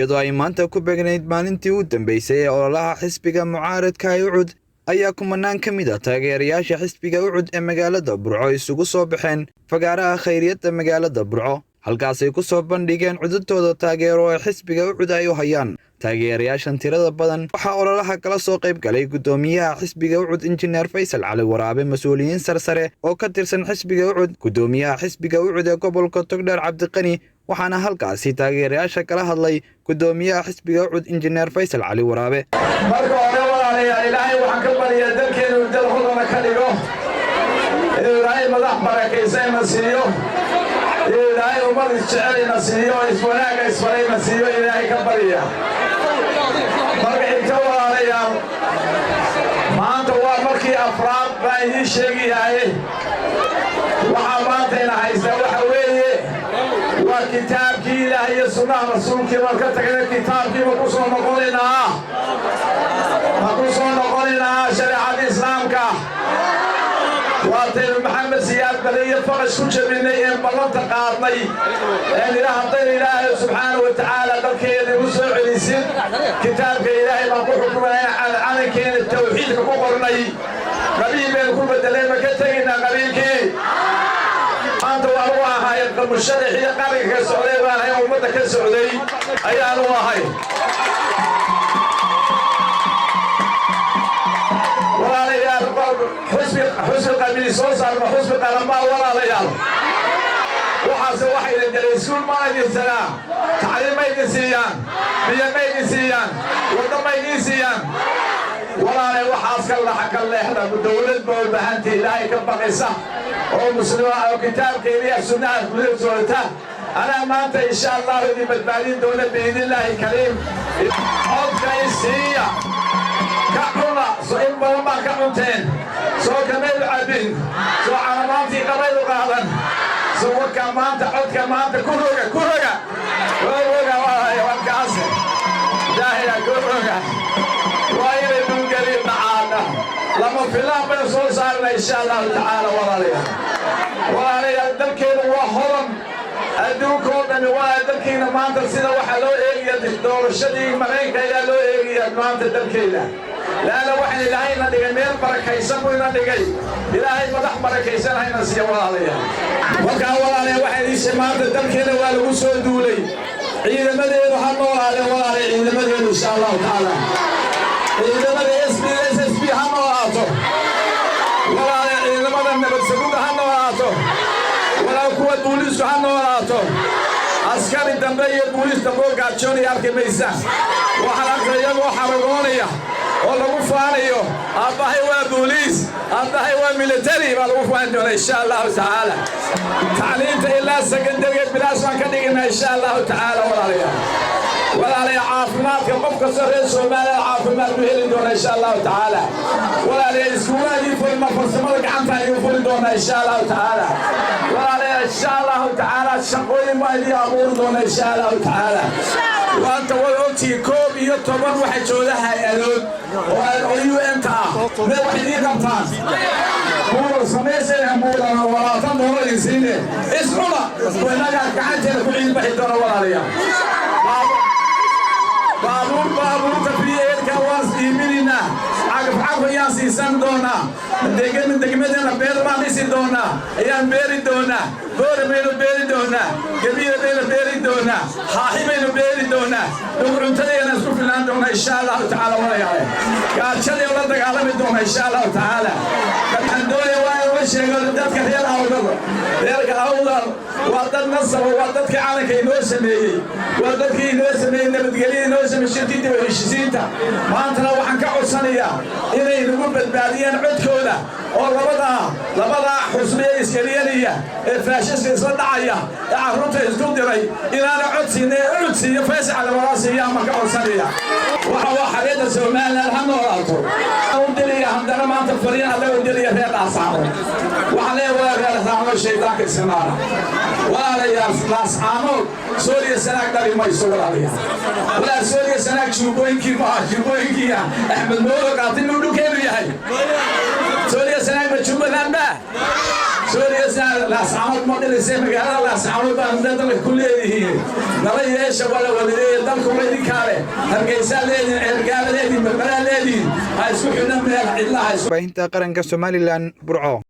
Iyadoo ay maanta ku beegnayd maalintii u dambeysay ee ololaha xisbiga mucaaradka ee UCID, ayaa kumanaan ka mid ah taageerayaasha xisbiga UCID ee magaalada Burco isugu soo baxeen fagaaraha Khayriyadda magaalada Burco, halkaasay ku soo bandhigeen cududtooda taageero ee xisbiga UCID ay u hayaan. Taageerayaashan tirada badan waxaa ololaha kala soo qayb galay guddoomiyaha xisbiga UCID, Injineer Faysal Cali Waraabe, mas-uuliyiin sarsare oo ka tirsan xisbiga UCID, guddoomiyaha xisbiga UCID ee gobolka Togdheer, Cabdiqani. Waxaana halkaasi taageerayaasha kala hadlay guddoomiyaha xisbiga UCID, Injineer Faysal Cali Waraabe. Marka hore, walaalayaal, Ilaahay waxaan ka baryaa dalkeenu dal hodana ka dhigo, inuu Ilaahay madax barakaysanna siiyo, inuu Ilaahay ummad isjecelayna siiyo, iswanaagga isfarayna siiyo Ilaahay ka barya. Marka xigta, walaalayaal, maanta waa markii afraad baan idiin sheegayahay. Waxaa maantayna haystaa waxa weeye waa kitaabkii Ilaah iyo sunnaha Rasuulkii baan ka tagayna. Kitaabkiiba ku soo noqonaynaa, ma ku soo noqonaynaa shareecada Islaamka? Waataynu Maxamed Siyaad Bale iyo faqash ku jabinay een ballanta qaadnay een ila haddaynu Ilaahay subxaana wa tacaala dalkeeda igu soo celisin, kitaabka Ilaahay baan ku xukumanaya. Calankeena tawxiidka ku qornay qabiil baynu ku bedelay. Ma ka tegaynaa qabiilkii? Maanta waan u ahay musharaxii qaranka ka socday baan ahay, ummadda ka socday ayaanu ahay. Walaalayaal, xusbi qabiil soo saarma, xusbi qaranbaa. Walaalayaal, waxaase waxayna gelay iskuul ma idin sanaa, tacliim ma idin siiyaan, biyo ma idin siiyaan, waddo ma idin siiyaan. Walaalay, waxaas ka laxa ka leexda. Dowlad ba u baahantay Ilaahay ka baqaysa oo muslima oo kitaabka Ilaah, sunnaha kula socota. Anaa maanta insha Allahu idin badbaadin doona biidnillaahi kariim. Codka isiiya, ka cuna. So in badan baa ka cunteen, soo kamaydu cabbin, soo calamaantii qabaydu qaadan. So warkaa maanta codka maanta ku roga, ku roga, ku roga warkaas daahira ku roga. Waa inay dhulgelin dhacaana lama filaan baynu soo saarna insha Allahu tacaala. Walaalayaal, walaalayaal, dalkeenu waa hodan, adduunka oo dhami waa dalkiina. Maanta sida waxaa loo eegaya doorashadii Maraykanka ayaa loo eegaya maanta dalkeena, laanna waxaan Ilaahayna dhigay meel barakaysan buu ina dhigay. Ilaahay madax barakaysan hayna siiya, walaalayaal. Markaa walaalayaal, waxaan idiin maanta dalkeena waa lagu soo duulay. Ciidamadeedu ha noolaadeen, walaalay, ciidamadeedu insha Allahu tacaala. Ciidamada S B S S B ha noolaato, walaalay. Ciidamada nabad sugidda ha noolaato, walaal. Kuwa booliisku ha noolaato. Askari dambe iyo booliis dambe oo gaajoonaya arki maysaan. Waxaan arkay iyagoo xaragoonaya oo lagu faanayo, "Aabbahay waa booliis, aabbahay waa military," baa lagu faani doona insha Allahu tacaala. Tacliinta ilaa secondary-ga bilaash baan ka dhiginaa insha Allahu tacaala, walaalayaal. Walaalayaal, caafimaadka qof kasta reer Soomaaliya caafimaad ku heli doona insha Allahu tacaala. Walaalayaal, iskuulaha idiin furina, farsamada gacanta idiin furi doona insha Allahu tacaala. Walaalayaal, insha Allahu tacaala shaqooyin baa idiin abuuri doona insha Allahu tacaala. Waanta way ogtihiin, 11 waxa jooga hay-adood oo UN-ta ah. Mee wax idiin qabtaan? Buura samaysayna, buurana walaatan doona idin siine iscuna. Innagaa gacanteena ku ciidbaxi doona, walaalayaal. Baabuur, baabuurta fiyeelka waan iibinaynaa, cagaf cagaf ayaan siisan doonaa. Degmadena beer baan dhisi doonaa, ayaan beeri doonaa. Boore baynu beeri doonaa, Gabiira baynu beeri doonaa, Xaaxi baynu beeri doonaa. Cuntadeena isku filnaan doonaa insha Allahu tacaala. Walayaale, gaajadii la dagaalami doona insha Allahu tacaala. Waxaan doonaya waa in la sheego dadka reer Awdal. Reerka Awdal waa dad nasaba, waa dadkii calanka inoo sameeyey, waa dadkii inoo sameeyey nabadgelyada, inoo sameeyey shirkii dib u heshiisiinta. Maantana waxaan ka codsanayaa inay nagu badbaadiyaan codkooda oo labadaa xusbiya iskeliyanaya ee faashiska isla dhacaya ee carruurta isku diray inaana cod siina ee cod siiyo Faysal Walaa siiya ma ka codsanaya. Waxa waa xareedda Somaliland ha noolaato. U dilaya haddana maanta fariin adag u dilaya reer Laascaanood. Waxaan leeyahay, waa reer Laascaanood, shaydaanka isnaara. Walaalayaal, Laascaanood Sooliya Sanaag dhali mayso, walaalayaal. Walaa Sooliya Sanaag juubooyinkii maaha, juubooyinkii Axmed Moodo qaatay inuu dhulkeenu yahay. Sooliya Sanaag ma Jubbaland ba? Sooliya Hargeysa, Laascaanood ma dhilisay. Magaalada Laascaanood baan dalka ku leedihiin. Nala yeesha, wala wadileeya dalka waa idinkaa leh. Hargeysaa leedihin, Ceergaaba leedihin, Berberaa leedihin. Ha isku xidhan meel cidlaha. Baahinta qaranka Somaliland, Burco.